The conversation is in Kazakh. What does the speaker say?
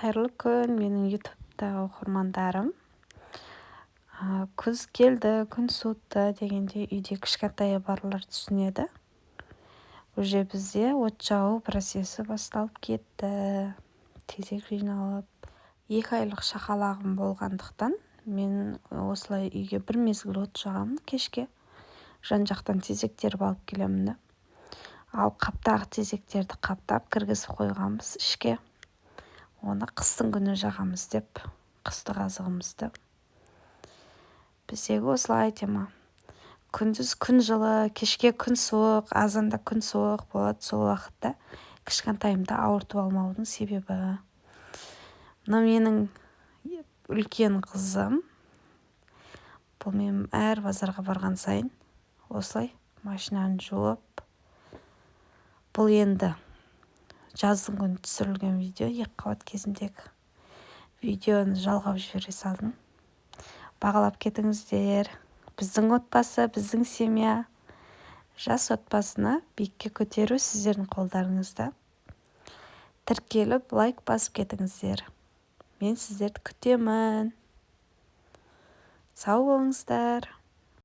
Қайырлы күн, менің ютубтағы оқырмандарым! Күз келді, күн суытты дегенде, үйде кішкентайы барлар түсінеді. Уже бізде от жағу процесі басталып кетті, тезек жиналып. 2 айлық шақалағым болғандықтан, мен осылай үйге бір мезгіл от жағамын. Кешке жан жақтан тезек теріп алып келемін да, ал қаптағы тезектерді қаптап кіргізіп қойғанбыз ішке. Оны қыстың күні жағамыз деп, қыстық азығымызды. Біздегі осылай тема: күндіз күн жылы, кешке күн суық, азанда күн суық болады. Сол уақытта кішкентайымды ауыртып алмаудың себебі. Мынау менің үлкен қызым. Бұл мен әр базарға барған сайын осылай машинаны жуып. Бұл енді жаздың күні түсірілген видео, екіқабат кезімдегі видеоны жалғап жібере салдым. Бағалап кетіңіздер. Біздің отбасы, біздің семья, жас отбасыны биікке көтеру сіздердің қолдарыңызда. Тіркеліп, лайк басып кетіңіздер. Мен сіздерді күтемін. Сау болыңыздар!